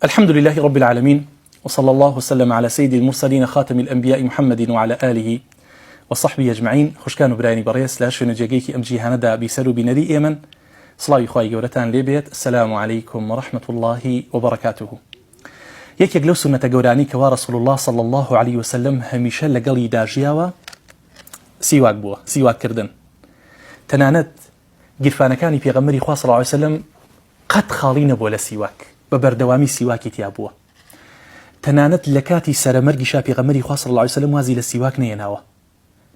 الحمد لله رب العالمين وصلى الله وسلم على سيد المرسلين خاتم الأنبياء محمد وعلى آله وصحبه أجمعين. خوشکان و برایانی بەڕێز لە شوێن و جێگەیەکی ئەم جیهانەدا بیسەر و بینەری ئێمەن، سڵاوی خوای گەورەتان لێ بێت. السلام علیکم ورحمة الله وبرکاته. یەکێک لەو سوننەتە گەورانەی کەوا رسول اللە صلی اللە علیه وسلم هەمیشە لەگەڵیدا ژیاوە سیواک بووە، سیواک کردن. تەنانەت گیرفانەکانی پێغەمبەری خوا صلی اللە علیه وسلم قەت خاڵی نەبووە لە سیواک، بە بەردەوامی سیواکی تیا بووە. تەنانەت لە کاتی سەرەمەرگیشا پێغەمبەری خوا صلی اللە علیه وسلم وازی لە سیواک نەهێناوە.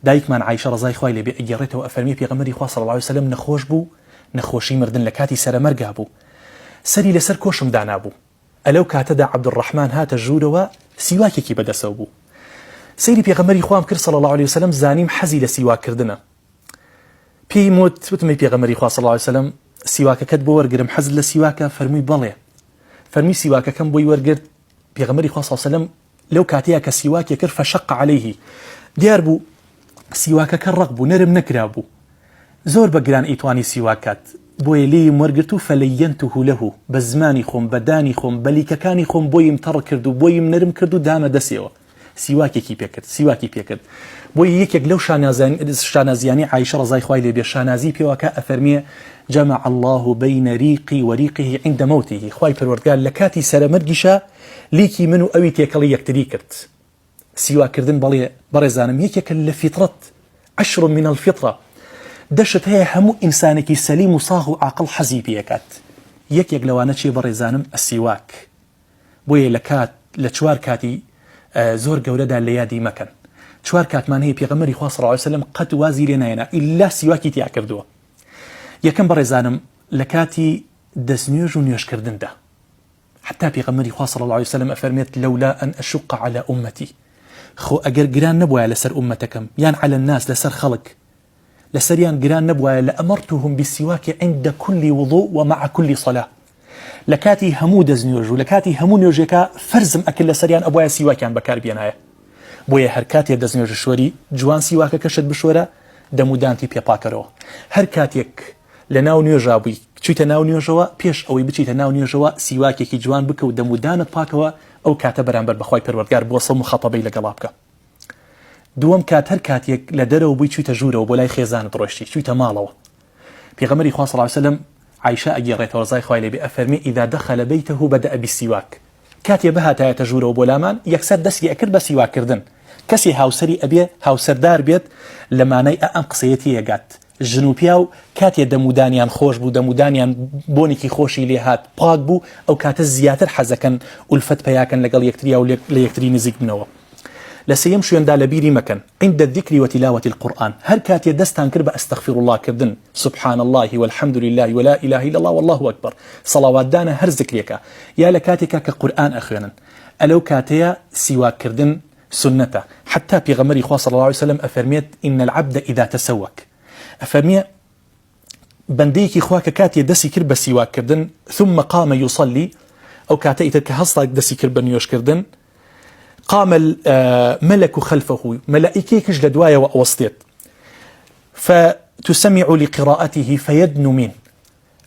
دایکمان عائیشە ڕەزای خوای لێ بێ ئەگێڕێتەوە ئەفەرمێ پێغەمبەری خوا صلی اللە علیه وسلم نەخۆش بوو، نەخۆشی مردن لە کاتی سەرەمەرگا بوو. سەری لەسەر کۆشم دانابوو. ئەلەو کاتەدا عەبدولڕەحمان هاتە ژوورەوە سیواکێکی بەدەسەوە بوو. سەیری پێغەمبەری خوام کرد صلی اللە علیه وسلم زانیم حەزی لە سیواک کردنە. پێیم وت، وتم ئەی پێغەمبەری خوا صلی اللە علیە وسلم سیواکەکەت بۆ وەرگرم حەزت لە سیواکە؟ فەرمووی بەڵێ. فەرمووی سیواکەکەم بۆی وەرگرت، پێغەمبەری خوا صلی اللە علیە وسلم لەو کاتەیا کە سیواکی کرد فشق علیه دیار بوو سیواکەکە ڕەق بوو نەرم نەکرابوو زۆر بە گران ئەیتوانی سیواک کات بۆیە لێیم وەرگرت و فلینته له بە زمانی خۆم بە دانی خۆم بە لیکەکانی خۆم بۆیم تەڕ کرد و بۆیم نەرم کرد و دامە دەسێەوە سیواکێکی پێکرد سیواکی پێکرد بۆیە یەکێک لەو شانازیانی عایشە ڕەزای خوای لێبێ شانازی پێوەکە ئەفەرمیێ جمع الله بین ریقی وریقه عند موته خوای پەروەردگار لە کاتی سەرەمەرگیشا لیکی من و ئەوی تێکەڵی یەکتری کرد سیواکردن بەڵێ بەڕێزانم یەکێکە لە فیتڕەت عشر من الفطرە دەشت هەیە هەموو ئینسانێکی سەلیم و ساغ و عاقڵ حەزی پێکات یەکێک لەوانە چیە بەڕێزانم السواک بۆیە لە کات لە چوار کاتی زۆر گەورەدا لە یادی مەکەن چوار کاتمان هەیە پێغەمبەری خوا صلی الله علیه وسلم قەت وازی لێ نایەنا ئیلا سیواکی تیا کردووە یەکەم بەڕێزانم لە کاتی دەستنوێژ و نوێژکردندا حتا پێغەمبەری خوا صلی الله علیه وسلم ئەفەرمێت لولا ان اشق على امتی خۆ ئەگەر گران نەبوایە لەسەر ئومەتەکەم یان علی الناس لەسەر خەڵک لەسەریان گران نەبوایە لأمرتهم بالسواک عند كل وضوء ومع كل صلاة لە کاتی هەموو دەستنوێژ و لە کاتی هەموو نوێژێکا فەرزم ئەکرد لەسەریان ئەبوایە سیواکیان بەکار بێنایە بۆیە هەر کاتێ دەستنوێژ شۆری جوان سیواکەکەشت بشۆرە دەم و دانتی پێ پاکەرەوە هەر کاتێک لە ناو نوێژا بووی چیتە ناو نوێژەوە پێش ئەوەی بچیتە ناو نوێژەوە سیواکێکی جوان بکە و دەم و دانت پاکەوە ئەو کاتە بەرامبەر بەخوای پەروەردگار بوەسە و مخاتەبەی لەگەڵا بکە دووەم کات هەر کاتێک لە دەرەوە بووی چویتە ژوورەوە بۆ لای خێزانت ڕۆشتی چویتە ماڵەوە پێغەمبەری خوا صلی الله علیه وسلم عایشە ئەگێڕێتەوە ڕزای خوای لێ بێ ئەفەرمێ اذا دخل بيته بدأ بالسواك کاتێ بهاتایەتە ژوورەوە بۆ لامان یەکسەر دەستی ئەکرد بە سیواکردن کەسی هاوسەری ئەبێ هاوسەردار بێت لە مانای ئە ئەم قسەیە تێگات ژن و پیاو کاتێ دەمودانیان خۆش بوو دەمودانیان بۆنێکی خۆشی لێ هات پاک بوو ئەو کاتە زیاتر حەزەکەن ئولفەت پیاکەن لەگەڵ یەکتریا و لە یەکتری نزیک بنەوە لە سێیەم شوێندا لە بیری مەکەن، عند الذکر وتلاوة القرآن، هەر کاتێ دەستتان کرد بە استغفر اللە کردن، سبحان اللە والحمد للە ولا الە الا اللە واللە اکبر، صەڵاواتدانە هەر زکرێکە، یا لە کاتێکا کە قورئان ئەخوێنن، ئەلەو کاتەیە سیواک کردن سوننەتە، حەتتا پێغەمبەری خوا صلی اللە علیە وسلم ئەفەرمێت، ان العبد اذا تسوک، ئەفەرمێ، بەندەیەکی خوا کە کاتێ دەسی کرد بە سیواک کردن ثم قام يصلي ئەو کاتە ئیتر کە هەستا دەسی کرد بە نوێژ کردن قام الملك خلفه ملائكەیەکیش لە دوایەوە ئەوەستێت فتسمع لقراءته فيدنو من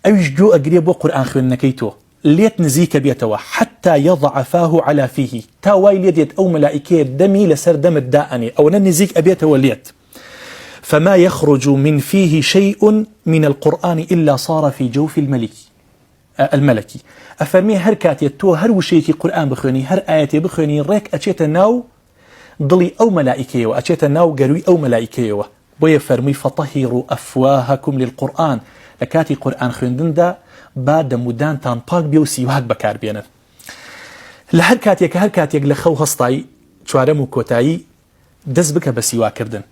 ئەویش گوێ ئەگرێ بۆ قورئان خوێندنەکەی تۆ لێت نزیکە بێتەوە حتى يضع فاه على فيه تا وای لێ دێت ئەو مەلائیکەیە دەمی لەسەر دەمت دائەنێ ئەوەنە نزیک ئەبێتەوە لێت فما يخرج من فيه شيء من القرآن إلا صار في جوف الملك الملك ئەفەرمێ هەر کاتێ تۆ هەر وشەیەکی قورئان بخوێنی هەر ئایەتێ بخوێنی ڕێک ئەچێتە ناو دڵی ئەو مەلائیکەیەوە ئەچێتە ناو گەروی ئەو مەلائیکەیەوە بۆیە فەرمووی فطهروا افواهکم للقرآن لە کاتی قورئان خوێندندا با دەمودانتان پاک بێ و سیواک بەکاربێنن لە هەر کاتێک هەر کاتێک لە خەو هەستای چوارەم و کۆتایی دەست بکە بە سیواک کردن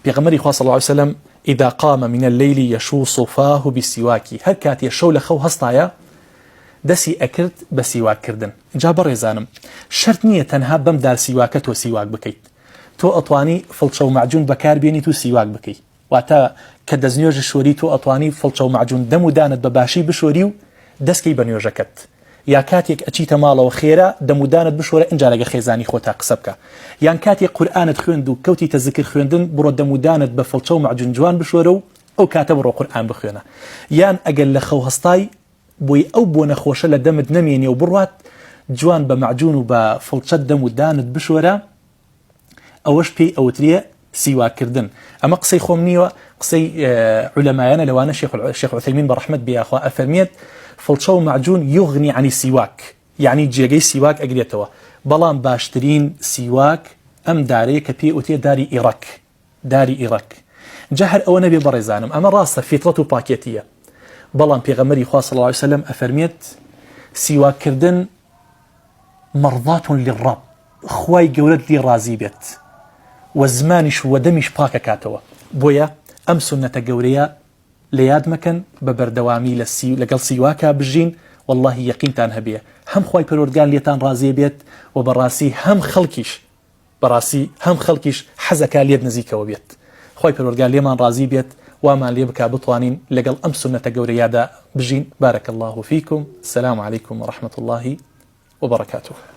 پێغەمبەری خوا صلی اللە علیه وسلم اذا قام من الليل يشوص فاه بالسواك هەر کاتێ شەو لە خەو هەستایە دەسی ئەکرد بە سیواک کردن جا بەڕێزانم شەرت نییە تەنها بەم دار سیواکە تۆ سیواک بکەیت تۆ ئەتوانی فڵچە و مەعجون بەکار بێنیت و سیواک بکەی واتە کە دەستنوێژت شۆری تۆ ئەتوانی فڵچە و مەعجون دەم و دانت بە باشی بشۆری و دەست کەی بە نوێژەکەت یا کاتێک ئەچیتە ماڵەوە خێرا دەم و دانت بشۆرە ئینجا لەگە خێزانی خۆتا قسە بکە یان کاتێک قورئانت خوێند و کەوتیتە زکر خوێندن بڕۆ دەم و دانت بە فڵچە و مەعجون جوان بشۆرە و ئەو کاتە بڕۆ قورئان بخوێنە یان ئەگەر لە خەو هەستای بۆی ئەو بۆنە خۆشە لە دەمت نەمێنێ و بڕوات. جوان بە مەعجون و بە فڵچە دەم و دانت بشۆرە ئەوەش پێی ئەوترێ سیواک کردن ئەمە قسەی خۆم نیوە قسەی عولەمایانە لەوانە شێخ عوثەیمین بە ڕەحمەت بێ یاخوا ئەفەرمێت فڵچە و مەعجون یغنی عن سیواک یعنی جێگەی سیواک ئەگرێتەوە بەڵام باشترین سیواک ئەم دارەیە کە پێی ئوتێ داری ئیڕەک داری ئیڕەک جا هەر ئەوە نەبێ بەڕێزانم ئەمە ڕاستە فیتڕەت و پاکێتیە بەڵام پێغەمبەری خوا صلی اللە علیه وسلم ئەفەرمێت سیواک کردن مەڕضات للرب خوای گەورەت لێ ڕازی بێت و زمانیش و دەمیش پاکەکاتەوە بۆیە ئەم سوننەتە گەورەیە لە یاد مەکەن بە بەردەوامی لە سی لەگەڵ سیواکا بژین واللهی یەقینتان هەبێ هەم خوای پەروەردگار لێتان ڕازی بێت و بەڕاستی هەم خەڵکیش بەڕاستی هەم خەڵکیش حەزەکا لێت نزیکەوە بێت خوای پەروەردگار لێمان ڕازی بێت وامان لێ بکا بتوانین لەگەڵ ئەم سوننەتە گەورەیەدا بژین بارک اللە فیکم السلام علیکم ورحمة اللە وبرکاته.